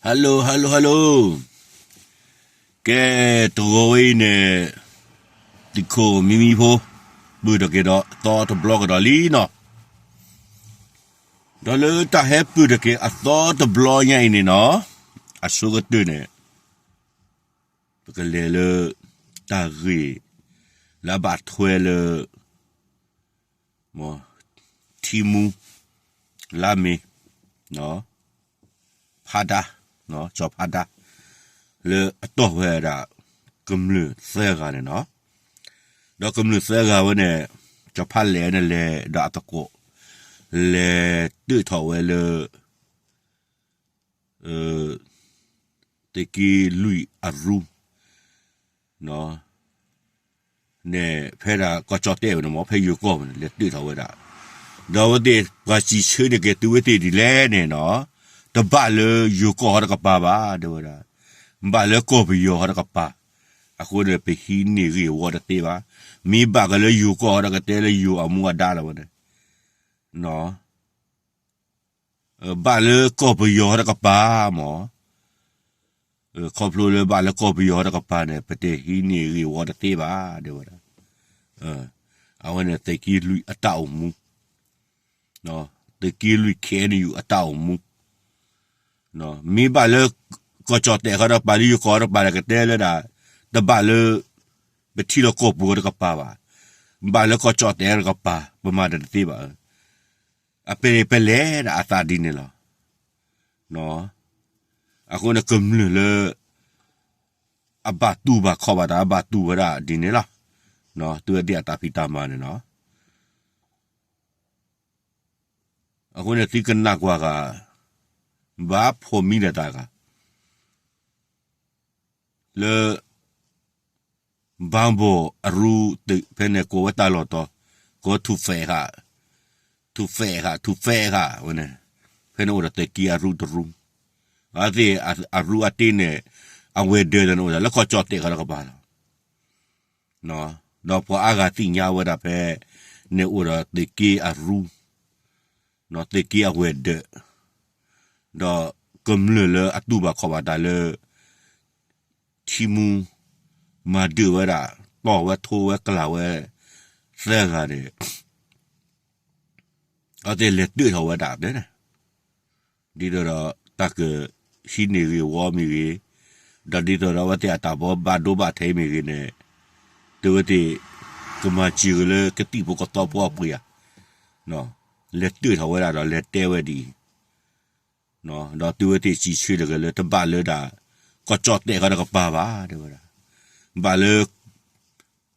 Hello hello hello, ကဲ တဂီၤဝဲအံၤန့ၣ် သုးခိၣ်မံမံဖိ ပုၢ်ထီၣ်က့ၤဒီးအသီတဘျီကဒီးလံနီၤ. ဒီးလၢတၢ်ဟဲပုၢ်ထီၣ်က့ၤအသီတဘျီညါအံၤန့ၣ်နီၤ, အဆိကတၢၢ်န့ၣ် ပကလဲၤလၢ တၢ်ဂ့ၢ် လၢအဘၣ်ထွဲလၢ ထံမူ လါမ့ၤ ဖးဒါ စီၤဖးဒါ လၢအတီၢ်ဝဲဒၣ် ကမျၢၢ်သၢဂၤန့ၣ်နီၤ. ဒီးကမျၢၢ်သၢဂၤဝဲန့ၣ် စီၤဖးလဲၣ်န့ၣ်လဲၤ ဒီးအသကိး လဲၤတၢၣ်ထီၣ်ဝဲလၢ သုးက့လွံၢ်အရူ န့ၣ် ဖဲဒၣ်ကီၢ်ကၠီၣ်တဲၣ်ဝဲန့ၣ်မ့ၢ် ဖဲယိၤကီၢ်ဝဲန့ၣ် လဲၤတၢၣ်ထီၣ်ဝဲဒၣ်. ဒီးအဝဲသ့ၣ် ပှၤစံးဆၢန့ၢ်က့ၤသုဝဲသ့ၣ်ဒ်လဲၣ်န့ၣ်နီၤ, တဘၣ်လၢယိၤကီၢ်ဟီတကပၤဘၣ် တဲဝဲဒၣ်, ဘၣ်လၢကီၢ်ပယီၤဟီတကပၤ, အဃိန့ၣ် ပဟံးန့ၢ်ဂ့ၢ်ဝီတသ့ဘၣ်. မ့ၢ်ဘၣ်ကလၢယိၤကီၢ်ဟီဒီးကတဲလၢယိၤအမူအဒါလီၤဝဲန့ၣ် ဘၣ်လၢကီၢ်ပယီၤတကပၤမ့ၢ်, ခီဖျိလၢဘၣ်လၢကီၢ်ပယီၤတကပၤန့ၣ် ပတဟံးန့ၢ်ဂ့ၢ်ဝီတသ့ဘၣ် တဲဝဲဒၣ်. အဝဲန့ၣ်သုးက့လွံၢ်အတၢ်အိၣ်မူ, သုးက့လွံၢ် ခ့ၣ်အဲၣ်ယူၣ် အတၢ်အိၣ်မူ, မ့ၢ်ဘၣ်လၢ ကီၢ်ကၠီၣ်တဲၣ်ဃီတကပၤ လၢယိၤကီၢ်တကပၤဒီးကတဲလၢဒၣ်, တဘၣ်လၢ ပထံလီၢ်ကီၢ်ပူၤတကပၤဘၣ်, ဘၣ်လၢကီၢ်ကၠီၣ်တဲၣ်တကပၤ ပမၤတသ့ဘၣ်. အပလဲၤဒၣ်အသးဒ်န့ၣ်လီၤ. အဃိန့ၣ်ကမျၢၢ်လၢ အဘၣ်တူၢ်ဘၣ်ခီၣ်ဘၣ်တၢ် အဘၣ်တူၢ်ဝဲဒၣ်ဒ်န့ၣ်လီၤ. သုဝဲသ့ၣ်အတၢ်ဖံးတၢ်မၤန့ၣ်နီၤ. အဃိန့ၣ်သုကနၣ်ကွၢ်ဂၤ, ဘၣ်ဖိးမံလၢတၢ်ဂၤ လၢ ဘၣ်ဘိၣ်အရူ ဖဲန့ၣ်ကိးဝဲတၢ်လီၢ်တီၤ, ကိးထူၣ်ဖဲးဃာ်, ထူၣ်ဖဲးဃာ် ထူၣ်ဖဲးဃာ်ဝဲန့ၣ်, ဖဲန့ၣ်အိၣ်ဒီးသုးက့အရူတရူ, အဝဲသ့ၣ်အရူအတ့န့ၣ် အဝဲၤဒၢးဒီးန့ၣ်အိၣ်ဒီးလၢကီၢ်ကၠီၣ်တဲၣ်ဃီတကပၤလီၤ. ဒီးပှၤအါဂၤသ့ၣ်ညါဝဲဒၣ်ဖဲ န့ၣ်အိၣ်ဒီးသုးက့အရူ, သုးက့အဝဲၤဒၢး, ဒီးကမျၢၢ်လၢအတူၢ်ဘၣ်ခီၣ်ဘၣ်တၢ်လၢ ထံမူ မၤဒၢၣ်ဝဲဒၣ် တီၢ်ဝဲထိဝဲကျၢ်ဝဲ သၢဂၤန့ၣ် အဝဲသ့ၣ်လဲၤတၢၣ်ထီၣ်ဝဲဒၣ်ဖဲန့ၣ်, ဒ်သိးဒီးတၢ်ကဟံးန့ၢ်ဂ့ၢ်ဝီမ့ၢ်ဂ့ၤ, ဒီးဒ်သိးဒီးအဝဲသ့ၣ်အတၢ်ဘီဘၣ်ဒိဘၣ်ထံးမ့ၢ်ဂ့ၤန့ၣ်, သုဝဲသ့ၣ် ကမၤစၢၤက့ၤလၢကသံၣ်ဖိကသီဖိအပှ့ၤဧါ, လဲၤတၢၣ်ထီၣ်ဝဲဒၣ်ဒီးလဲၤတဲဝဲဒ်အံၤ, ဒီးသုဝဲသ့ၣ်စံးဆၢတဂၤလၢတဘၣ်လၢဒၣ် ကီၢ်ကၠီၣ်တဲၣ်ဃီတကပၤဘၣ် တဲဝဲဒၣ်, ဘၣ်လၢ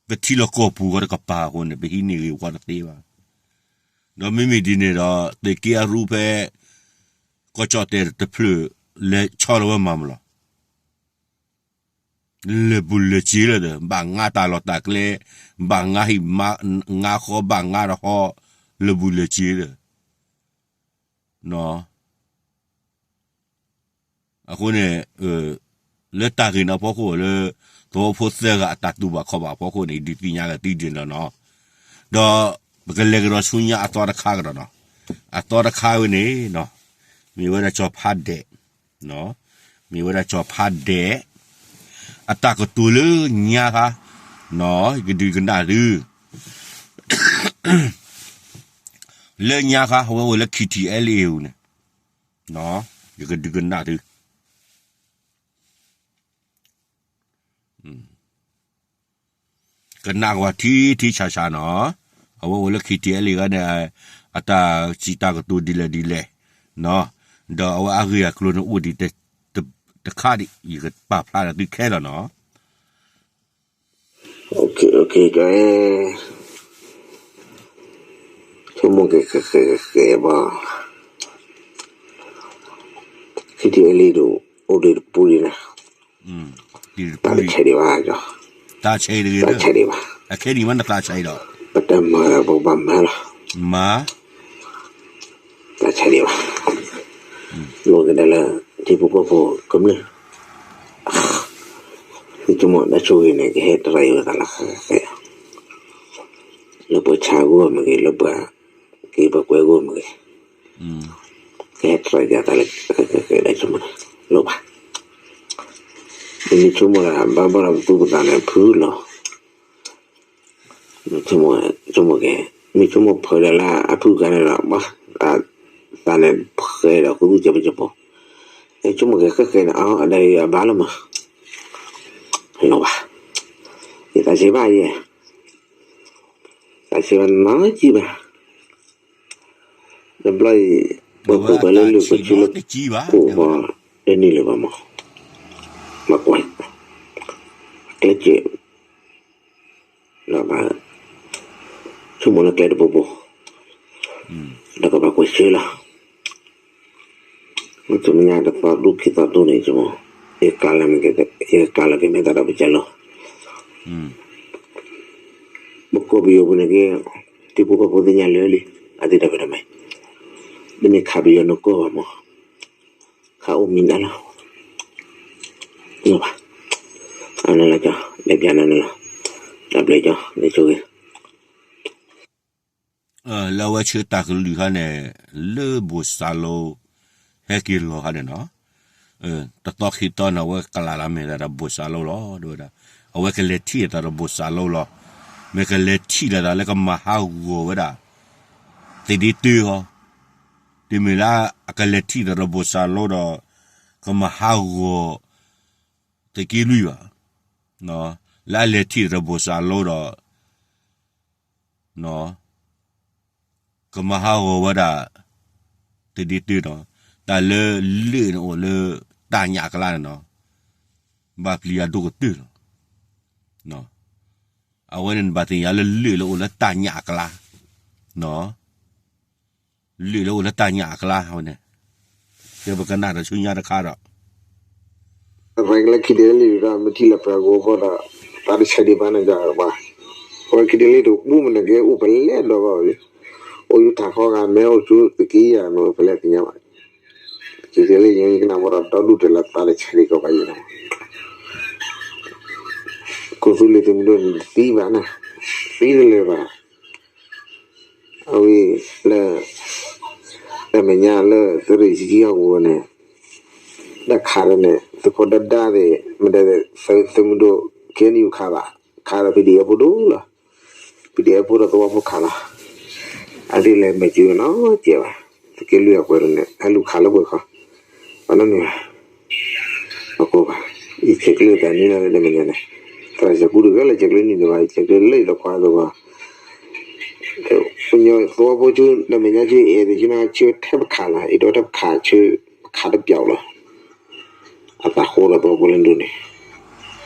ပထံလီၢ်ကီၢ်ပူၤဃီတကပၤအဃိန့ၣ် ပဟံးန့ၢ်ဂ့ၢ်ဝီတသ့ဘၣ်. ဒီးမ့မ့ၢ်ဒ်န့ၣ်ဒီး သုးက့အရူဖဲ ကီၢ်ကၠီၣ်တဲၣ်တဖျၢၣ် လဲၤဆီလီၤဝဲမၤမလီၤ. လၢာ်ဘူးလၢာ်စ့လၢာ်ဒီး ဘၣ်ငါတၢ်လီၢ်တၢ်ကျဲ, ဘၣ်ငါဟံၣ်ငါဃီ ဘၣ်ငါတဟီ, လၢာ်ဘူးလၢာ်စ့ဒီး အဃိန့ၣ် လၢတၢ်ဂ့ၢ်န့ၣ်အဖီခိၣ်လၢ သဝီဖိသၢဂၤအတၢ်တူၢ်ဘၣ်ခီၣ်ဘၣ်အဖီခိၣ်န့ၣ် ဒုးသ့ၣ်ညါလၢသုဒ်န့ၣ်လီၤနီၤ. ဒီးပကလဲၤကဒီးဆူညါအသီတခါကဒီးနီၤ. အသီတခါဝဲန့ၣ် မ့ၢ်ဝဲဒၣ်စီၤဖးဒဲး, မ့ၢ်ဝဲဒၣ်စီၤဖးဒဲး အတၢ်ကတိၤလၢညါခါ, ယကဒုးကနၣ်သု လၢညါခါ အဝဲအိၣ်လၢ ခ့ၣ်ထံၣ်အဲလ်အ့ၣ် အပူၤန့ၣ်, ယကဒုးကနၣ်သု ကနၣ်ကွၢ်ထံထံဆးဆးနီၤ, အဝဲအိၣ်လၢ ခ့ၣ်ထံၣ်အဲလ်အ့ၣ် ဂၤန့ၣ် အတၢ်စံးတၢ်ကတိၤဒ်လဲၣ်ဒ်လဲၣ်, ဒီးအဝဲအဂ့ၢ်အကျိၤန့ၣ်အိၣ်ဒံးတခါဒံး ယကပာ်ဖျါဒီးသုခဲလၢာ်နီၤ. ဆိကမိၣ်က့ၤဃဲဃဲဃဲဘၣ်, ခ့ၣ်ထံၣ်အဲလ်အ့ၣ်ဒိၣ် အိၣ်ဒံးတပူၤဒံးနီၤ, တၢ်တဆဲးဒံးဘၣ်, တၢ်ဆဲးဒံးဘၣ်, အခဲဒံးမ့ၢ်နသးဆဲးဒီး, ပတၢ်မၤပကဘၣ်မၤလီၤ, မၤ တၢ်ဆဲးဒံးဘၣ်, လိၣ်ကဒါလၢ ထံဖိကီၢ်ဖိကမျၢၢ် သုဆိကမိၣ်တၢ်ဆိၣ်ဂ့ၤန့ၣ် ကဟဲတရံးဝဲသးလၢဃဲဃဲဃဲ, လၢပှၤဆါဂီၢ်မ့ၢ်ဂ့ၤ လၢပှၤက့ၤပှၤကွဲဂီၢ်မ့ၢ်ဂ့ၤ, ကဟဲတရံးက့ၤသးလၢဃဲဃဲဃဲ တၢ်ဆိကမိၣ်န့ၣ် လိၣ်ဘၣ်, မ့ၢ်ဆိကမိၣ်လၢဘၣ်ဘၣ်ဒီးပသူပသးန့ၣ်ဖုလီၤ, ဆိကမိၣ်က့ၤ, မ့ၢ်ဆိကမိၣ်ဖုးဒီးလၢအဖုၣ်ကါန့ၣ်ဒီး သးန့ၣ်ဖှဲးဒီးဃုသူၣ်ကဲးပကပိၤ, ဆိကမိၣ်က့ၤဃဲဃဲန့ၣ် အဒၣ်အဘၣ်လီၤမး, လိၣ်ဘၣ်, ယသးဆံးဘၣ်ယဲ, သးဆံးဘၣ်နီကံဘၣ် တဘျီအံၤ ပှၤကူၣ်ပှၤလၢလၢပဆူလၢကိၣ်ဘီ တန့ၢ်လၢၤဘၣ်မး, ဘၣ်ကွၢ်, ကျဲကဲး, လၢဘၣ်, ဆိကမိၣ်လၢကျဲတဘိဘိ, ဒီးကဘၣ်ကွၢ်ဆၢလီၤ, မ့ၢ်တမ့ၢ်ညါတသီဒူၣ်ခံသီဒူၣ်န့ၣ် ဆိကမိၣ်, ယကကျါလီၤက့ၤမဲာ်သးဒီးပကဲလီၤ ပကီၢ်ပယီၤပူၤန့ၣ်က့, ထံဖိကီၢ်ဖိသ့ၣ်ညါလၢာ်လံ, အသ့ၣ်တဖၣ်တမံၤ, တမ့ၢ်ခးပယီၤနကီၢ်ဘၣ်မး, ခးအိၣ်မံၤနၤလီၤ, ဘၣ်, အန့ၣ်လီၤကီ, လဲၤပျးနၤန့ၣ်လီၤ, တၢ်ဘျုးကီ, လဲၤဆိဂ့ၤ လၢအဝဲဆၢတၢ်ကလုၢ်ခါန့ၣ်, လၢဘိၣ်စၢ်လိ ဟဲက့ၤလီၤခါန့ၣ်နီၤ, တသီခံသီန့ၣ် အဝဲကလးလၢမဲာ်သးဒီးဘိၣ်စၢ်လိလီၤ, တဲဝဲဒၣ်, အဝဲကလဲၤထံၣ်အသးဒီးဘိၣ်စၢ်လိလီၤ, မ့ၢ်ကလဲၤထံၣ်လိာ်သးလၢကမၤဟးဂီၤဝဲဒၣ် သ့ၣ်ဒ့တၢအီၤ, တမ့ၢ်လၢအကလဲၤထံၣ်သးဒီးဘိၣ်စၢ်လိဒီး ကမၤဟးဂီၤ သုးက့လွံၢ်ဘၣ်, လၢအလဲၤထံၣ်သးဒီးဘိၣ်စၢ်လိဒီး ကမၤဟးဂီၤဝဲဒၣ် သ့ၣ်ဒ့တၢနီၤ, တၢ်လၢလၢၢ်န့ၣ်အိၣ်လၢတၢ်ညၣ်အကျါန့ၣ်နီၤ, ဘၣ်ပျံၤအဒိၣ်ကတၢၢ်လီၤ, အဝဲန့ၣ်နဘၣ်သ့ၣ်ညါလၢလၢၢ်လၢအိၣ်လၢတၢ်ညၣ်အကျါ, လၢၢ်လၢအိၣ်လၢတၢ်ညၣ်အကျါဝဲန့ၣ်, ကဲပကနၣ်တၢ်ဆူညါတခါဒီး အဝဲကလၢခံဒဲးလံဒီး မ့ၢ်ထံၣ်လၢပှၤဂီၤဖီဒီး သးတဆဲးဒံးဘၣ်န့ၣ်ဒီးဘၣ်, အဝဲခံဒဲးလံဒီး ပူမ့ၢ်နကဲအိၣ်ပလဲၤဒီးဘၣ်ဝဲ, အိၣ်ယူၢ်ထးခီဂၤ မ့ၢ်အိၣ်ဆူသုးက့ယၤမ့ၢ်အိၣ်ပလဲၤသ့ၣ်ညါဘၣ်, ခံဒဲးလံ ယကနၣ်ဘၣ်ဒီး ဒီဒူၣ်တၢ်လၢသးတဆဲးဒံးကီးဘၣ်ယဲၢ်လီၤ, ခိၣ်သူလ့ၤသုးမုၢ်ဒိၣ်န့ၣ် တသံဘၣ်န့ၣ်, သံတလၢာ်ဘၣ် အဝဲလၢ တၢ်မဲာ်ညါလၢသုးရ့ၣ်ဆံခံဟီၣ်ကဝီၤန့ၣ်, တၢ်ခးဒီးန့ၣ် သုးခိၣ်ဒၣ်ဒၣ်သ့ၣ် မ့ၢ်တဲသုးမုၢ်ဒိၣ် KNU ခးဘၣ်, ခးဒီး ပီၣ်ဒံၣ်အဲၣ်ဖိဒိၣ်လီၤ, ပီၣ်ဒံၣ်အဲၣ်ဖိဒီးသဝီဖိခးလီၤ, အဒ်လဲၣ်မဲာ်ကၠံနီၢ်ကဲးဘၣ်, သုးက့လွံၢ်အပှဲၤန့ၣ် ဟဲလူၤခးလၢပှဲၤခီ, ဘၣ်နီတမံၤဘၣ် အကိးဘၣ်, ယဆဲးကျၢသးန့ၣ်လၢတၢ်မဲာ်ညါန့ၣ်, သရၣ်စဲးကူတဂၤလၢဆဲးကျၢန့ၣ်တဘၣ်, ဆဲးကျၢလၢယဒီးခွါသဝီ, ပညီသဝီဖိဆူ တၢ်မဲာ်ညါဆူအဲၣ်ဒိးဆူနၤဆၢထဲပခးလီၤ, အဲၣ်ဒိးထဲပခးဆၢ ပခးတပျီလီၤ, အသးဃိဒီးသဝီဖိလၢဒိၣ်န့ၣ်,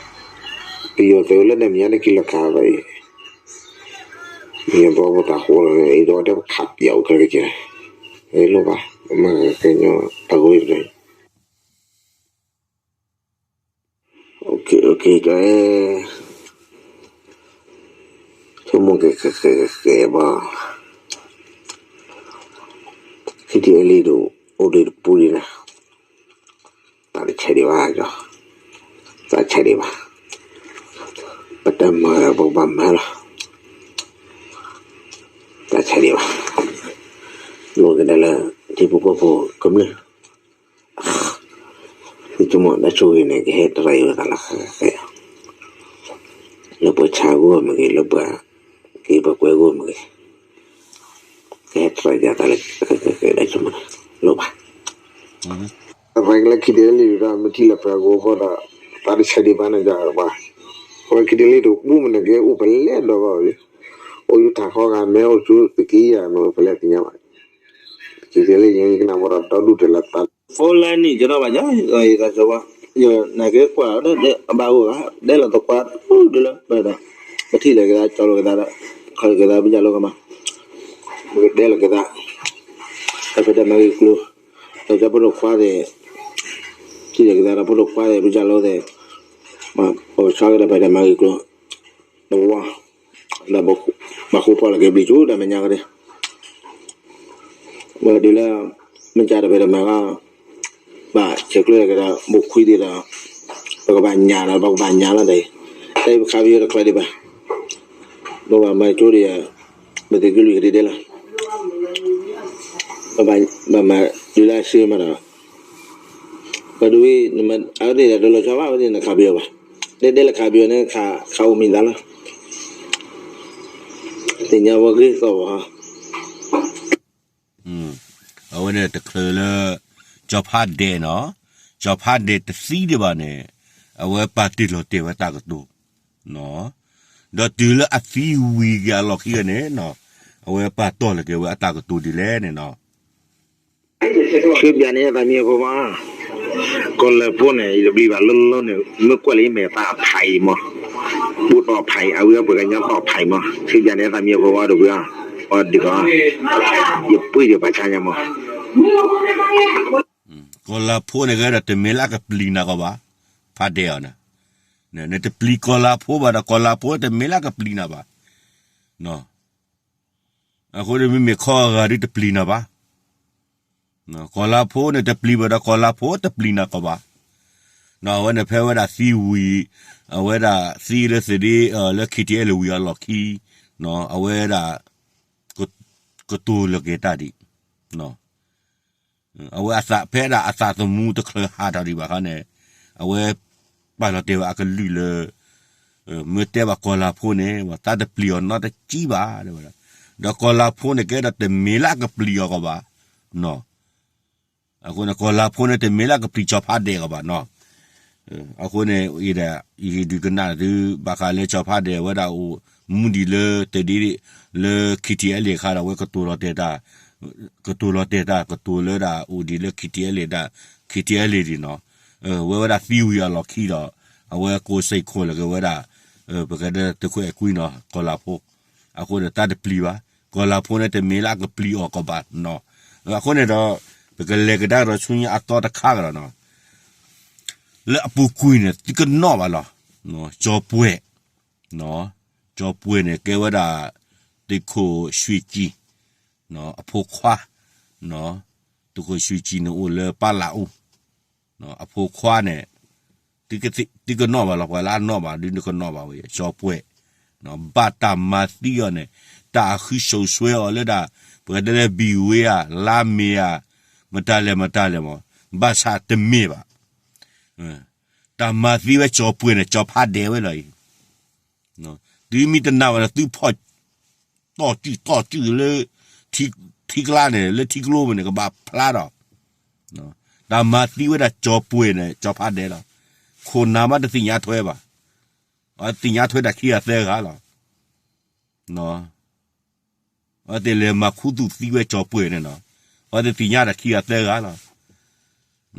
ပယီၤသုးလၢတၢ်မဲာ်ညါတက့ၤလီၤခးဘၣ်အံၤ, ပယီၤသဝီဖိသးဃိဒီး အဲၣ်ဒိးထဲပခးပျီခဲလၢာ်ကဲ, လိၣ်ဘၣ်, မ့ၢ်ကညီတၢ်ဂိၢ်တၢ် ကဲ, ဆိကမိၣ်က့ၤဃဲဃဲဃဲဘၣ်, ခံထံၣ်အလံၤဒိၣ် အိၣ်ဒံးတပူၤဒံးလီၤ, သးတဆဲးဒံးဘၣ်, သးဆဲးဒံးဘၣ်, ပတၢ်မၤဒီးပကဘၣ်မၤလီၤ, သးဆဲးဒံးဘၣ်, လိၣ်ကဒါလၢ ထံဖိကီၢ်ဖိကမျၢၢ် ယဆိကမိၣ်တၢ်ဆိၣ်ဂ့ၤန့ၣ် ကဟဲတရံးဝဲသးလၢဃဲဃဲ, လၢပှၤဆါအဂီၢ်မ့ၢ်ဂ့ၤ, လၢပှၤက့ၤပှၤကွဲအဂီၢ်မ့ၢ်ဂ့ၤ, ကဟဲတရံးယသးလၢဃဲဃဲဃဲ ဒီးဆိကမိၣ်လိၣ်ဘၣ်, အဝဲကလၢခံဒဲးလံဒီး မ့ၢ်ထံၣ်လၢပှၤဂီၤဖီဒီး သးတဆဲးဒံးဘၣ်န့ၣ်ဒီးဘၣ်, အဝဲခံဒဲးလံဒီး ပူမ့ၢ်နကဲအိၣ်ပလဲၤဒီးဘၣ်ဝဲ, အိၣ်ယူၢ်ထးခီဂၤ မ့ၢ်အိၣ်ဆူသုးက့ယၤ မ့ၢ်အိၣ်ပလဲၤသ့ၣ်ညါဘၣ် က့ၤလၢယကနၣ်ဝဲဒီးဒီဒူၣ်တၢ်လၢသး phone line န့ၣ် ကနီၣ်ဘၣ်ယၤ ယသးစၢ်ဝါ ယနာ်က့ကွၢ်လီၤ အဘၣ်အိၣ်ဂၤ ဒဲလီၤသကွါဒၣ်လၢ ပထံၣ်လီၤက့ၤသး ကၠီလီၤက့ၤသးဒီး ခီလီၤက့ၤသး ပယၢ်လီၤကမၤ ပကဒဲလီၤက့ၤသး တၢ်ဖံးတၢ်မၤဂ့ၢ်ကျိၤ ဒီးကၠီဖိဒိၣ်ခွါသ့ၣ် ထံၣ်လီၤက့ၤသးဒီးဖိဒိၣ်ခွါသ့ၣ် ပယၢ်လီၤသ့ၣ် ပကဆါက့ၤတၢ်ဖံးတၢ်မၤဂ့ၢ်ကျိၤ တဝီ ဒီးဘၣ်ဃိပှၢ်လီၤက့ၤဘျုးဆူတၢ်မဲာ်ညါကဒီး ဝဲဒ်လၢ မ့ၢ်ကတၢၢ်တၢ်ဖံးတၢ်မၤလီၤ ဘၣ်ဆဲးကျၢက့ၤဒီး ဘိၣ်ခွံသ့ၣ်ဒီး ပကဘၣ်ညၣ်ဒီး ပကဘၣ်ညၣ်လီၤတၢ်အံၤ တၢ်အံၤပခးပယီၤတချါဒံးဘၣ် ပဘၣ်မၤကၠိဒံးယၤ ပသုးက့လွံၢ်ကဒဲဒဲလီၤ ဘၣ်မၤဒုးလၢအဆၢမးဒီး ပှၤတဝ့ၢ် အဝဲသ့ၣ်ဒီးတလီၤဆီဘၣ် အဝဲသ့ၣ်န့ၣ်ခးပယီၤဘၣ်, တဲဒဲလၢခးပယီၤန့ၣ် ခးအိၣ်မံၤသးလီၤ, သ့ၣ်ညါဝဲဂ့ၤသီၣ်ဘၣ်. အဝဲန့ၣ်တချုးလၢ ကၠီၤဖးဒဲးနီၤ, ကၠီၤဖးဒဲးတသံဒံးဘၣ်န့ၣ် အဝဲပာ်တ့ၢ်လီၤတဲာ်ဝဲတၢ်ကတိၤ ဒီးတုၤလၢအသံဝံၤက့ၤအလီၢ်ခံဂၤန့ၣ်နီၤ, အဝဲပာ်တီၢ်လီၤက့ၤဝဲအတၢ်ကတိၤဒ်လဲၣ်န့ၣ်နီၤ. ဆူဘျးန့ၣ်သးမံအဖိမး, ကီၢ်လၢၢ်ဖိန့ၣ် ယတပျံၤဘၣ်လၢလၢန့ၣ် မ့ၢ်ကွၢ်လၢယမဲာ်သးအဖးအံၤမး, ပူၤတီၢ်ဖးအံၤ အဝဲပှၤကညီတီၢ်ဖးအံၤမး, ဆူဘျးန့ၣ်သးမံအဖိမး တပှ့ၤအီၤ, အီၤဒုးကီး, ယပှ့ၤဒီးပှၤဆါညါမး. ကီၢ်လၢၢ်ဖိန့ၣ်ကဲဒီးတမ့ၢ်လၢအကပျံၤနၤကီးဘၣ်, ဖးဒဲးအီၤန့ၣ်, နတပျံၤကီၢ်လၢၢ်ဖိဘၣ်ဒီး ကီၢ်လၢၢ်ဖိတမ့ၢ်လၢအကပျံၤနၤဘၣ်. အဃိန့ၣ်မ့မ့ၢ်ခီဂၤဒုးတပျံၤနၤဘၣ်. ကီၢ်လၢၢ်ဖိန့ၣ်တပျံၤဘၣ်ဒီး ကီၢ်လၢၢ်ဖိတပျံၤနၤကီးဘၣ်. အဝဲန့ၣ်ဖဲဝဲဒၣ်သံဝံၤ, အဝဲဒၣ်သံလၢသဒ့, လၢ ခံထံအဲလ့ၣ် ဝံၤအလီၢ်ခံ, အဝဲဒၣ် ကတိၤလီၤက့ၤတၢ်ဒံး, အဝဲအသးဖဲဒၣ်အသးသမူတချုးဟးထီၣ်ဒံးဘၣ်ခါန့ၣ်, အဝဲပာ်လီၤတဲာ်ဝဲအကလုၢ်လၢ မ့ၢ်တဲဘၣ်ကီၢ်လၢၢ်ဖိန့ၣ် တၢ်တပျံၤအီၤနီတစဲးဘၣ်, ဒီးကီၢ်လၢၢ်ဖိန့ၣ်ကဲဒီးတမ့ၢ်လၢအကပျံၤအီၤကီးဘၣ်. အဃိန့ၣ် ကီၢ်လၢၢ်ဖိန့ၣ်တမ့ၢ်လၢအကပျံၤကၠီၤဖးဒဲးကီးဘၣ်နီၤ. အဃိန့ၣ် ယဒုးကနၣ်သု ဘၣ်ဃးလၢကၠီၤဖးဒဲးဝဲဒၣ်အိၣ်မူဒံးလၢတဒ့, လၢ ခံထံအဲလ့ၣ် အခါဒီး အဝဲကတိၤလီၤတဲာ်တၢ်, ကတိၤလီၤတဲာ်တၢ် ကတိၤလၢဒၣ်အိၣ်ဒံးလၢ ခံထံအဲလ့ၣ်ဒၣ်, ခံထံအဲလ့ၣ်ဒံးနီၤ. ဝဲဝဲဒၣ်သံဝံၤအလီၢ်ခံဒီး အဝဲကိးစ့ၢ်ခိၣ်လၢက့ၤဝဲဒၣ်, ပကတဲသုးခိၣ်အဲၣ်ကွံနီၤ ကီၢ်လၢၢ်ဖိ, အဃိန့ၣ်တၢ်တပျံၤဘၣ်, ကီၢ်လၢၢ်ဖိန့ၣ်တမ့ၢ်လၢအကပျံၤအီၤကီးဘၣ်နီၤ. အဃိန့ၣ်ဒီး ပကလဲၤကဒါကဒီးဆူညါအသီတခါကဒီးနီၤ. လၢအပူၤကွံာ်န့ၣ် သုကနီၣ်ဘၣ်လီၤ, ကၠီၤပှဲၤ, ကၠီၤပှဲၤန့ၣ် ကဲဝဲဒၣ် သုးခိၣ်ရွှ့ကၠံ, အဖိခွါ, သုးခိၣ်ရွှ့ကၠံန့ၣ်အိၣ်လၢပၢ်လးအူ, အဖိခွါန့ၣ် သုကနီၣ်ဘၣ်လီၤ, ပှၤလၢအနီၣ်ဘၣ်ဒုးနကနီၣ်ဘၣ်ဝဲ ကၠီၤပှဲၤ, ဘၣ်တၢ်မၤသံအီၤန့ၣ် တၢ်အဃုဆိးဆွဲအီၤလၢဒၣ် ပကတဲလၢ ဘံၣ်ဝ့ဧါ လါမ့ၤဧါ မတၤလဲၣ်မတၤလဲၣ်မး, ဘၣ်ဆၣ်တမ့ၢ်ဘၣ်. တၢ်မၤသံဝဲကၠီၤပှဲၤန့ၣ် ကၠီၤဖးဒဲးဝဲလီၤအံၤ. သုမ့ၢ်တနာ်ဘၣ်ဒီး သုဖီၣ်တီၢ်စုၣ်တီၢ်စုၣ်လၢ ထံကျါန့ၣ် လၢထံကျိပူၤန့ၣ် ကဘၣ်ဖျါဒီး တၢ်မၤသံဝဲဒၣ်ကၠီၤပှဲၤန့ၣ် ကၠီၤဖးဒဲးလီၤ. ခိၣ်နၢ်မးတသ့ၣ်ညါထွဲဘၣ်. အဝဲသ့ၣ်ညါထွဲတၢ်ခံဂၤသၢဂၤလီၤ. အဝဲသ့ၣ်လဲၤမၤခူသူၣ်သံဝဲကၠီၤပှဲၤန့ၣ်နီၤ. အဝဲသ့ၣ်သ့ၣ်ညါတၢ်ခံဂၤသၢဂၤလီ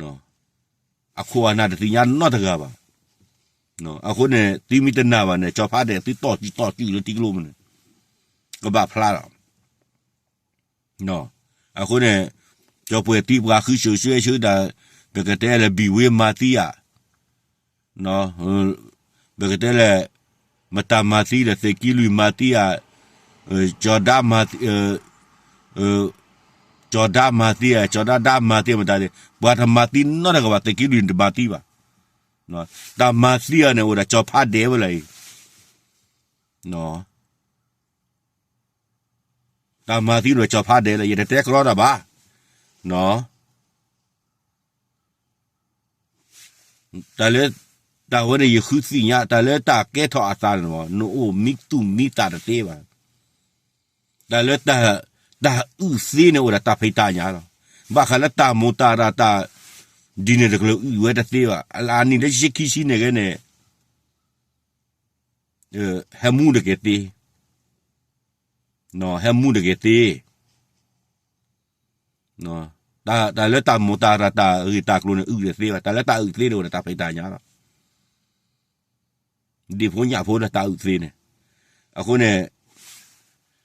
ၤ. အခိၣ်အနၢ်တသ့ၣ်ညါနီတဂၤဘၣ်. အဃိန့ၣ် သုမ့ၢ်တနာ်ဘၣ်န့ၣ် ကၠီၤဖးဒဲးသုတီၢ်စုၣ်တီၢ်စုၣ်လၢထံကျိပူၤန့ၣ် ကဘၣ်ဖျါလီၤ. အဃိန့ၣ် ကၠီၤပှဲၤသံပှၤဃုဆိးဆွဲဆူဒၣ် ပကတဲလၢ ဘံၣ်ဝ့မၤသံဧါ, ပကတဲလၢ မတၤမၤသံဒီး သုးက့လွံၢ်မၤသံဧါ, ကၠီၤဒါမၤသံ, ကၠီၤဒါမၤသံဧါ, ကၠီၤဒါဒါမၤသံမတၤသ့, ပှၤတမၤသံနီတဂၤဘၣ်, သုးက့လွံၢ်တမၤသံဘၣ်. တၢ်မၤသံအီၤန့ၣ် အိၣ်ဒၣ်ကၠီၤဖးဒဲးဝဲလီၤအံၤ. တၢ်မၤသံအိၣ်ဒီးကၠီၤဖးဒဲးလီၤ, ယတတဲကရီတၢ်ဘၣ်. တၢ်လၢ တၢ်ဝဲန့ၣ် ယဃုသ့ၣ်ညါ တၢ်လၢတၢ်ကဲထီၣ်အသးန့ၣ်မး နအိၣ်မံသူၣ်မံသးတသ့ဘၣ်. တၢ်လၢ တၢ်အုၣ်သ့န့ၣ်အိၣ်ဒီးတၢ်ဖံးတၢ်ညၣ်လီၤ. ဘၣ်ဃးလၢတၢ်မိၢ်တၢ်ရၢ်တၢ် ဒ်န့ၣ်တကလုာ်အုၣ်ဝဲတသ့ဘၣ်. အနံၣ်လၢယဆံခံဆံန့ၣ်ဂ့ၤန့ၣ် ဟဲမူတက့ၢ်သ့, ဟဲမူတက့ၢ်သ့. တၢ်လၢတၢ်မိၢ်တၢ်ရၢ်တၢ်ဂ့ၢ်တၢ်ကျိၤန့ၣ် အုၣ်တသ့ဘၣ်. တၢ်လၢတၢ်အုၣ်သ့န့ၣ်အိၣ်ဒီးတၢ်ဖံးတၢ်ညၣ်လီၤ. ဒ်ဖိညၣ်ဖိလၢတၢ်အုၣ်သ့န့ၣ်. အဃိန့ၣ်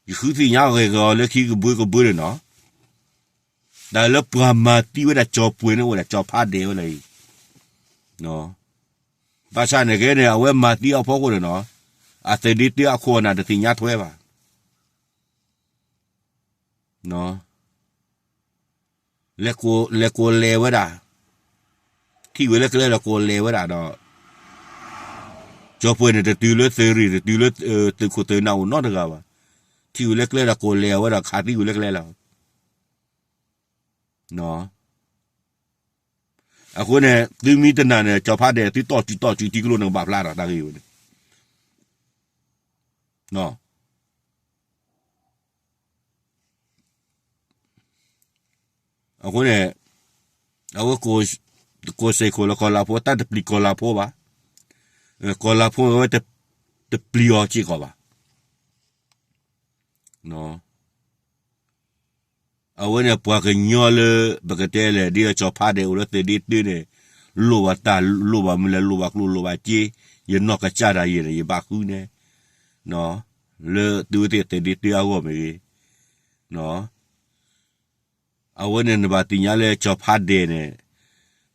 ယဃုသ့ၣ်ညါဂ့ၤဂ့ၤအီၤလၢခံကဘှ့ကဘှ့န့ၣ်နီၤ. တၢ်လၢပှၤမၤသံဝဲဒၣ်ကၠီၤပှဲၤန့ၣ် အိၣ်ဒီးကၠီၤဖးဒဲးဝဲလီၤအံၤ. ဘၣ်ဆၣ်န့ၣ်ဂ့ၤန့ၣ် အဝဲမၤသံအဖီခိၣ်န့ၣ်နီၤ, အသုးဒ့တၢအခိၣ်အနၢ်တသ့ၣ်ညါထွဲဘၣ်. လဲၤကိးလဲၤဝဲဒၣ်, ထံၣ်ဝဲလၢကျဲဒီးကိးလဲၤဝဲဒၣ်ဒီး ကၠီၤပှဲၤန့ၣ် တတုၤလၢသုးရ့ၣ် တတုၤလၢသုးခိၣ်သုးနၢ်အိၣ်နီတဂၤဘၣ်. ထံၣ်ဝဲလၢကျဲဒီးကိးလဲၤဝဲဒီးခးသံဝဲလၢကျဲလီၤ. အဃိန့ၣ် သုမ့ၢ်တနာ်န့ၣ် ကၠီၤဖးဒဲး သုတီၢ်စုတီၢ်စုထံကျိန့ၣ် ကဘၣ်ဖျါဒီးတၢ်ဂ့ၢ်ဝဲန့ၣ် အဃိန့ၣ် အဝဲ ကိးစ့ၢ်ခိၣ်လၢကီၢ်လၤဖိ တၢ်တပျံၤကီၢ်လၤဖိဘၣ်. ကီၢ်လၤဖိဝဲတပျံၤအီၤစ့ၢ်ကီးဘၣ်. အဝဲန့ၣ်ပှၤကညီလၢ ပကတဲလဲၣ် ဒ်သိးကၠီၤဖးဒဲးအိၣ်လၢသုးဒ့တၢန့ၣ် လိၣ်ဘၣ်တၢ်လိၣ်ဘၣ်မနုၤလဲၣ် လိၣ်ဘၣ်ကျိၣ်လိၣ်ဘၣ်စ့, ယနီၢ်ကစၢ်ဒၣ်ယဲန့ၣ် ယဘၣ်ဃုန့ၣ် လၢသုဝဲသ့ၣ်သုးဒ့တၢအဂီၢ်မ့ၢ်ဂ့ၤ, အဝဲန့ၣ်နဘၣ်သ့ၣ်ညါလၢကၠီၤဖးဒဲးန့ၣ်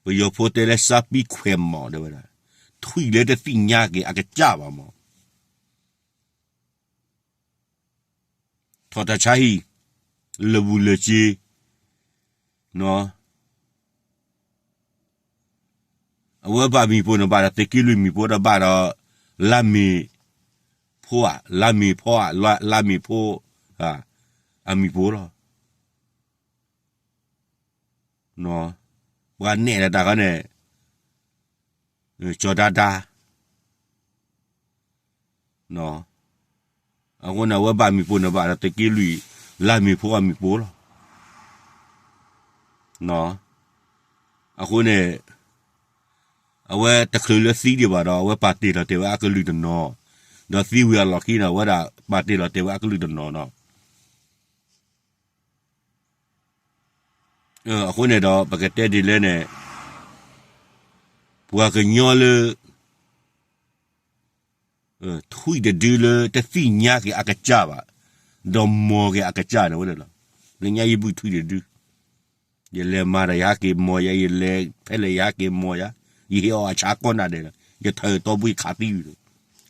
ပယီၤဖိတဲလၢ စးပံခွဲးမီၤ တဲဝဲဒၣ် ထွံၣ်လၢတသ့ၣ်ညါက့ၤအကစၢ်ဘၣ်မီၤ ထီၣ်တၢ်ဆါဟံၣ် လၢာ်ဘူၣ်လၢာ်စ့, အဝဲဘၣ်မံၤဖိန့ၣ် ဘၣ်ဒီးသုးက့လွံၢ်မံၤဖိဒီးဘၣ်ဒီး လါမ့ၤဖိဧါ, လါမ့ၤဖိဧါ, လါမ့ၤဖိ အမံၤဖိလီၤ. ပှၤနဲၣ်လီၤတၢ်ခီန့ၣ် ကၠီၤဒါဒါ အဃိန့ၣ် အဝဲဘၣ်မံၤဖိန့ၣ် ဘၣ်ဒီးသုးက့လွံၢ် လါမ့ၤဖိအမံၤဖိလီၤ. အဃိန့ၣ် အဝဲတချုးလၢသံဒံးဘၣ်ဒီး အဝဲပာ်တ့ၢ်လီၤတဲာ်ဝဲအကလုၢ်တနီၤ, ဒီးသံဝံၤအလီၢ်ခံန့ၣ် အဝဲဒၣ်ပာ်တ့ၢ်လီၤတဲာ်ဝဲအကလုၢ်တနီၤနီၤ. အဃိန့ၣ်ဒီး ပကတဲဒ်လဲၣ်န့ၣ် ပှၤကညီလၢ ထွံၣ်တဒုလၢတသ့ၣ်ညါက့ၤအကစၢ်ဘၣ်, ဒီးမီၤက့ၤအကစၢ်န့ၣ်ဝဲန့ၣ်လီၤ. လၢညါယဘုၣ်ထွံၣ်တဒု, ယလဲၤမၤဒီးယဟဲက့ၤမီၤယၤ, ယလဲၤဖဲလဲၣ်ယဟဲက့ၤမီၤယၤ, ယဟ့ၣ်အီၣ်အဆၣ်ကိးနၤဒဲးလီၤ, ယထၢၣ်တီဘှံးခးသံဝံၤလီၤ.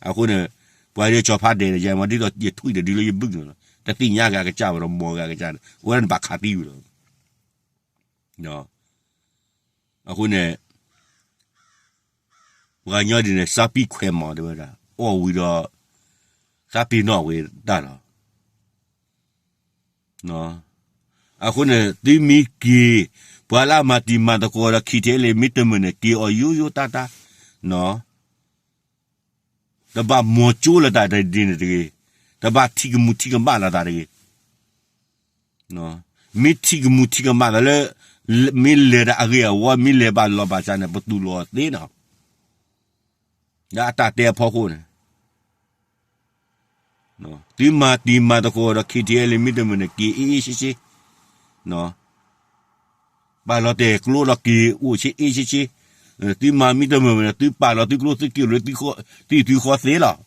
အဃိန့ၣ် ပှၤဒ်ကၠီၤဖးဒဲးန့ၣ် ယမၤဒ်သိးယထွံၣ်တဒုလၢယဘုၣ်န့ၣ်လီၤ. တသ့ၣ်ညါက့ၤအကစၢ်ဘၣ်ဒီးမီၤက့ၤအကစၢ်န့ၣ် အဝဲဒၣ်န့ၣ်ဘၣ်ခးသံဝံၤလီၤ. အဃိန့ၣ် ပှၤကညီဒ်န့ၣ် စးပံခွဲးမီၤ တဲဝဲဒၣ် အီၣ်ဝံၤဒီး သးပ့ၤနီၣ်ဝဲတၢ်လီၤ. အဃိန့ၣ် သုမ့ၢ်က့ၤ ပှၤလၢအမၤတံၤမၤသကိးဒီး ခံထံအဲလ့ၣ် မ့ၢ်တမုာ်န့ၣ် က့ၤအီၤယိယိတၢ်တၢ် တဘၣ်မီၤကၠိလီၤတၢ်ဒ်န့ၣ်တဂ့ၤ, တဘၣ်ထံၣ်ကမူၣ်ထံၣ်ကမၣ်လီၤတၢ်တဂ့ၤ. မ့ၢ်ထံၣ်ကမူၣ်ထံၣ်ကမၣ်သးလၢ မ့ၢ်လဲၤဒီးအဂ့ၢ်အဝီ မ့ၢ်လဲၤဘၣ်လီၤဘၣ်စးန့ၣ် ပသူၣ်လီၤသ့နီၤ. လၢအတၢ်တဲအဖီခိၣ်န့ၣ် သုမၤတံၤမၤသကိးဒီး ခံထံအဲလ့ၣ် မ့ၢ်တမုာ်န့ၣ် က့ၤအ့ၣ်အ့ၣ်ဆ့ဆ့ ပာ်လီၤတဲာ်ကျိဒီးက့ၤအိၣ်ဆ့အ့ၣ်ဆ့ဆ့, သုမၤမ့ၢ်တမုာ်န့ၣ် သုပာ်လီၤသုကျိသုက့ၤလၢ သုသုဃီသ့လီၤ.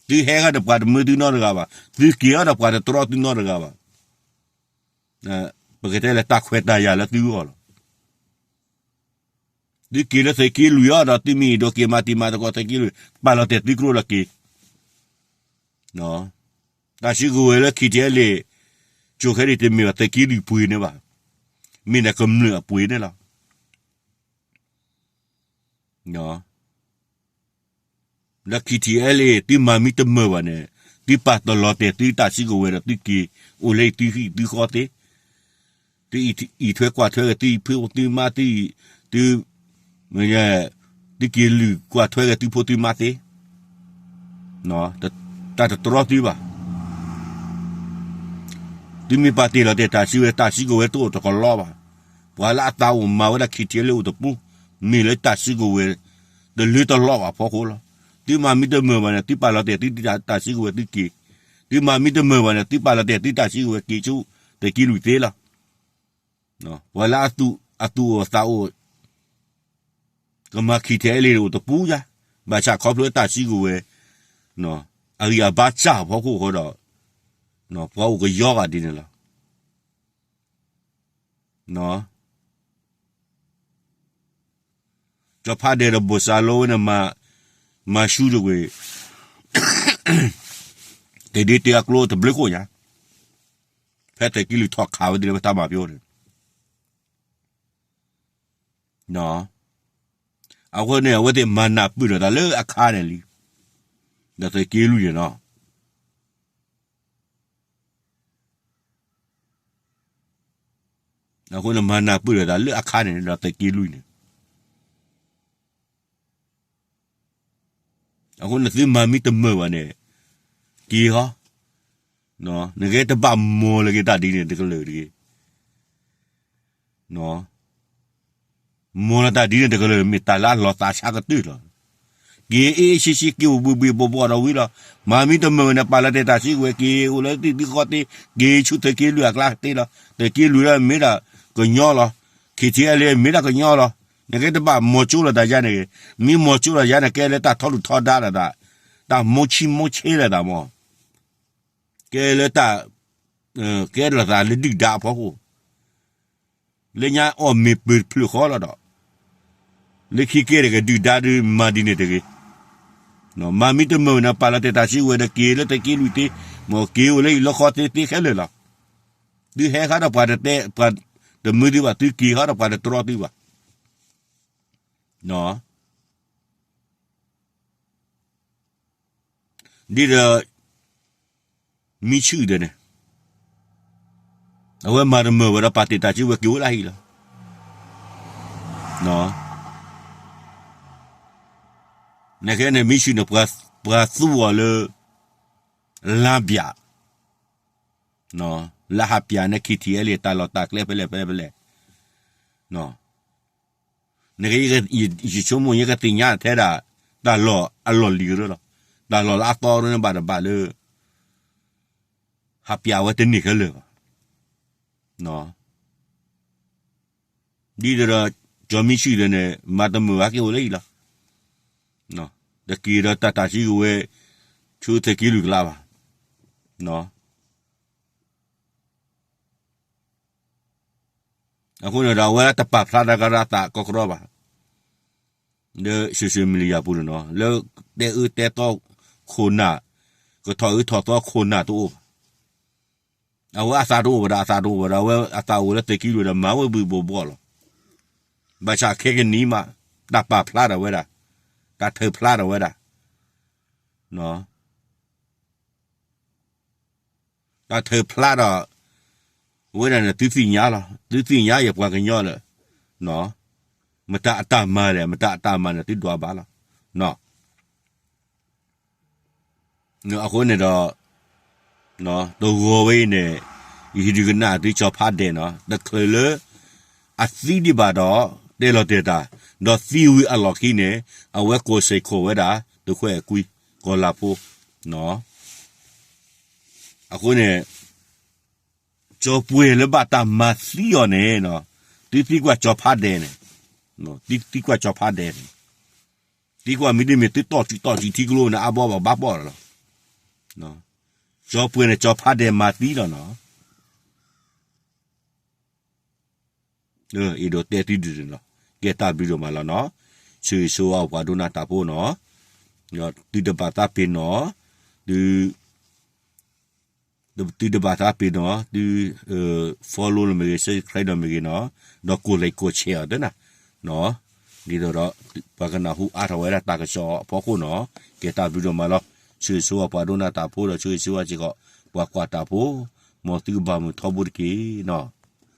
သုဟဲဃီဒီးပှၤတမၢသုနီတဂၤဘၣ်, သုက့ၤဃီဒီးပှၤတတြီသုနီတဂၤဘၣ်. ပကတဲလၢတၢ်ခွဲးတၢ်ယာ်လၢသုဂီၢ်လီၤ. သုက့ၤလၢသုးက့လွံၢ်အီၤဒီး သုမ့ၢ်အဲၣ်ဒိးက့ၤမၤတံၤမၤသကိးသုးက့လွံၢ် ပာ်လီၤတဲာ်သုကျိဒီးက့ၤ တၢ်စုကဝဲၤလၢ ခံထံအဲလ့ၣ် ကၠိခဲအံၤတမ့ၢ်ဘၣ်သုးက့လွံၢ်ပှ့ၤန့ၣ်ဘၣ်, မ့ၢ်ဒၣ်ကမျၢၢ်အပှ့ၤန့ၣ်လီၤ. လၢ ခံထံအဲလ့ၣ် သုမၤမ့ၢ်တမုာ်ဘၣ်န့ၣ် သုပာ်တလီၤတဲာ်သုတၢ်စုကဝဲၤဒီးသုက့ၤ အိၣ်လၢသုဟံၣ်သုဃီသ့, သုအံးထွဲကွၢ်ထွဲက့ၤသုဖိသုမါ, သု သုက့ၤလုၢ်ကွၢ်ထွဲက့ၤသုဖိသုမါသ့, တၢ်တတြီသုဘၣ်. သုမ့ၢ်ပာ်တ့ၢ်လီၤတဲာ်တၢ်စုကဝဲၤ တၢ်စုကဝဲၤတအိၣ်တကလီဘၣ်. ပှၤလၢအသးအိၣ်မၤဝဲဒၣ် ခံထံအဲလ့ၣ် အိၣ်တပူၤ, မ့ၢ်လၢတၢ်စုကဝဲၤ တလၢတလီဘၣ်ဖီခိၣ်လီၤ. သုမၤမ့ၢ်တမုာ်ဘၣ်န့ၣ် သုပာ်လီၤတဲာ်သုတၢ်စုကဝဲၤသုက့ၤ, သုမၤမ့ၢ်တမုာ်ဘၣ်န့ၣ် သုပာ်လီၤတဲာ်သုတၢ်စုကဝဲၤက့ၤဆူသုးက့လွံၢ်သ့လီၤ. ပှၤလၢအသူၣ်အိၣ်သးအိၣ် ကမၤ ခံထံအဲလ့ၣ် အိၣ်တပူၤယါ, ဘၣ်ဆၣ်ခီဖျိတၢ်စုကဝဲၤ အဂံၢ်အဘါစၢ်ဖီခိၣ်ဃီဒီး ပှၤအိၣ်ကယီဂာ်ဒ်န့ၣ်လီၤ. ကၠီၤဖးဒဲးဒီးဘိၣ်စၢ်လိဝဲန့ၣ် မၤဆူတကွံာ် သုးဒ့တၢအကျိတဘျုးခိၣ်ညါ, ဖဲသုးက့လွံၢ်ထီၣ်ခးဝဲဒ်လဲၣ်ဝဲတၢ်မၤပျီန့ၣ် အဃိန့ၣ် အဝဲသ့ၣ်မၤနၢ်ပၢၢ်လိာ်သးလၢအခါန့ၣ်လံ, ဒီးသုးက့လွံၢ်န့ၣ်လီၤ. အဃိန့ၣ် မၤနၢ်ပၢၢ်လိာ်သးလၢအခါန့ၣ် ဒီးသုးက့လွံၢ်န့ၣ် အဃိန့ၣ်သုမၤမ့ၢ်တမုာ်ဘၣ်န့ၣ် က့ၤဟီ, နကဲတဘၣ်မီၢ်လၢက့ၤတၢ်ဒ်န့ၣ်တကလုာ်တဂ့ၤ. မီၢ်လၢတၢ်ဒ်န့ၣ်တကလုာ် မ့ၢ်တၢ်လၢအလီၤသးဆါကတၢၢ်လီၤ. က့ၤအ့ၣ်အ့ၣ်ဆ့ဆ့ က့ၤအိၣ်ဘှံးဘှံးဘှီၣ်ဘှီၣ်ဒီးဝံၤလီၤ. မၤမ့ၢ်တမုာ်ဘၣ်န့ၣ် ပာ်လီၤတဲာ်တၢ်စုကဝဲၤ က့ၤအိၣ်လၢသ့ၣ်သုဃီသ့, က့ၤဆူသုးက့လွံၢ်အကျါသ့လီၤ. သုးက့လွံၢ်လၢမ့ၢ်ဒၣ်ကညီလီၤ. ခ့ၣ်ထံးအဲလ့မ့ၢ်ဒၣ်ကညီလီၤ. နကဲတဘၣ်မီၢ်ကၠိလီၤတၢ်ယါန့ၣ်, မ့ၢ်မီၢ်ကၠိလီၤယါန့ၣ် ကဲလၢတၢ်ထီဒုၣ်ထီဒါလီၤသး, တၢ်မိၢ်ဆံမိၢ်ဆ့လီၤသးမီၢ်, ကဲလၢတၢ် ကဲလီၤသးလၢဒုၣ်ဒါအဖီခိၣ်, လၢညါအီၣ်မ့ၤပၢၤတဖျၢၣ်ဃီလီၤဒီး, လၢခံကဲတဂ့ၤ ဒုၣ်ဒါဒုးမၤဒ်န့ၣ်တဂ့ၤ. မၤမ့ၢ်တမုာ်ဘၣ်န့ၣ် ပာ်လီၤတဲာ်တၢ်စုကဝဲၤဒီးက့ၤလၢသုးက့လွံၢ်သ့, မ့ၢ်က့ၤအိၣ်လၢဟံၣ်လၢဃီသ့သ့ခဲလၢာ်လီၤ. သုဟဲဃီဒီးပှၤတတဲ, ပှၤတမုာ်သုဘၣ်, သုက့ၤဃီဒီးပှၤတတြီသုဘၣ်. ဒ်ဒီး မံဆူၣ်ဒီးန့ၣ်, အဝဲမၤတမုာ်ဝဲဒီးပာ်တဲာ်တၢ်စုကဝဲၤက့ၤအိၣ်လၢဟံၣ်လီၤ. နကဲန့ၣ် မံဆူၣ်န့ၣ် ပှၤသူအီၤလၢ လါဘၠး, လါဟးပၠးန့ၣ် ခ့ၣ်ထံးအဲလ့ တၢ်လီၢ်တၢ်ကျဲဖဲလဲၣ်ဖဲလဲၣ်ဖဲလဲၣ်. နကဲ ယဆိကမိၣ် ယကသ့ၣ်ညါထဲဒၣ် တၢ်လီၢ်အလီၢ်လံၤကရၢလီၤ. တၢ်လီၢ်လၢအသီရၢန့ၣ်ဘၣ်တဘၣ်လၢ ဟးပၠးဝဲတန့ၢ်ခဲလၢာ်ဘၣ်. ဒ်သိးဒီး ကၠီမံဆူၣ်ဒီးန့ၣ် မၤတမုာ်ဘၣ်က့ၤအိၣ်လၢဟံၣ်လီၤ. တက့ၤဒီးတၢ်တၢ်စုကဝဲၤ ဆူသုးက့လွံၢ်ကျါဘၣ်. အဃိန့ၣ်ဒီး အဝဲတပာ်ဖျါတၢ်ကရၢသးကီကရီဘၣ် လၢ social media ပူၤန့ၣ်နီၤ, လၢတဲအၢတဲသီခိၣ်နၢ်, ကထီၣ်အၢထီၣ်သီခိၣ်နၢ်တအိၣ်ဘၣ်. အဝဲအသးတအိၣ်ဘၣ်ဒီး အသးတအိၣ်ဘၣ်ဒီး အဝဲအသးအိၣ်လၢသုးက့လွံၢ်ဒီး မၤဝဲဘှံးဘှီၣ်ဘှီၣ်လီၤ. ဘၣ်ဆၣ်ခဲကနံၣ်မး တၢ်ပာ်ဖျါထီၣ်ဝဲဒၣ်, တၢ်ထုးဖျါထီၣ်ဝဲဒၣ် တၢ်ထုးဖျါဒီး ဝဲဒၣ်န့ၣ် သုသ့ၣ်ညါလီၤ. သုသ့ၣ်ညါယပှၤကညီလၢ မတၤအတၢ်မၤလဲၣ်, မတၤအတၢ်မၤန့ၣ် သုဒွးဘၣ်လီၤ. အဃိန့ၣ်ဒီး တဂီၤဝဲအံၤန့ၣ် ယဟံးဒုးကနၣ်သုကၠီၤဖးဒဲးနီၤ, တချုးလၢ အသံဒံးဘၣ်ဒီး တဲလီၤတဲာ်တၢ်, ဒီးသံဝံၤအလီၢ်ခံန့ၣ် အဝဲကိးစဲးခိးဝဲဒၣ် သုးခွဲးအကွံ ကီၤလၤဖိ အဃိန့ၣ် ကၠီၤပှဲၤလၢဘၣ်တၢ်မၤသံအီၤန့ၣ်, သုသံကွၢ်ကၠီၤဖးဒဲးန့ၣ်, သုသံကွၢ်ကၠီၤဖးဒဲးန့ၣ်, သံကွၢ်မ့တမ့ၢ်သုတီၢ်စုတီၢ်စုထံကျိန့ၣ် အါဘီဘၣ်ဘၣ်ဘီၣ်လီၤ. ကၠီၤပှဲၤန့ၣ် ကၠီၤဖးဒဲးမၤသံလီၤနီၤ. အဲၣ်ဒိးတဲသုဒ်န့ၣ်လီၤ. ကဲတၢ်ဘျုးဒိၣ်မးလီၤနီၤ. ဆၢဂ့ၤဆၢဝါပှၤဒိကနၣ်တၢ်ဖိနီၤ. သုတဘၣ်သးပ့ၤနီၣ်, သု သုတဘၣ်သးပ့ၤနီၣ်, သု follow န့ၣ်မ့ၢ်ဂ့ၤ, subscribe န့ၣ်မ့ၢ်ဂ့ၤနီၤ, ဒီးကိးlikeကိးshareအီၤသ့နီၤ. ဒ်သိးဒီး ပှၤကနၢ်ဟူအါထီၣ်ဝဲဒၣ်တၢ်ကစီၣ်အဖီခိၣ်နီၤ. ကဲတၢ်ဘျုးဒိၣ်မးလီၤ. ဆၢဂ့ၤဆၢဝါပှၤဒိကနၣ်တၢ်ဖိဒီး ဆၢဂ့ၤဆၢဝါစ့ၢ်ကီး ပှၤကွၢ်တၢ်ဖိ, မ်သုကဘၣ်မုာ်ထီဘိတက့ၢ်နီၤ.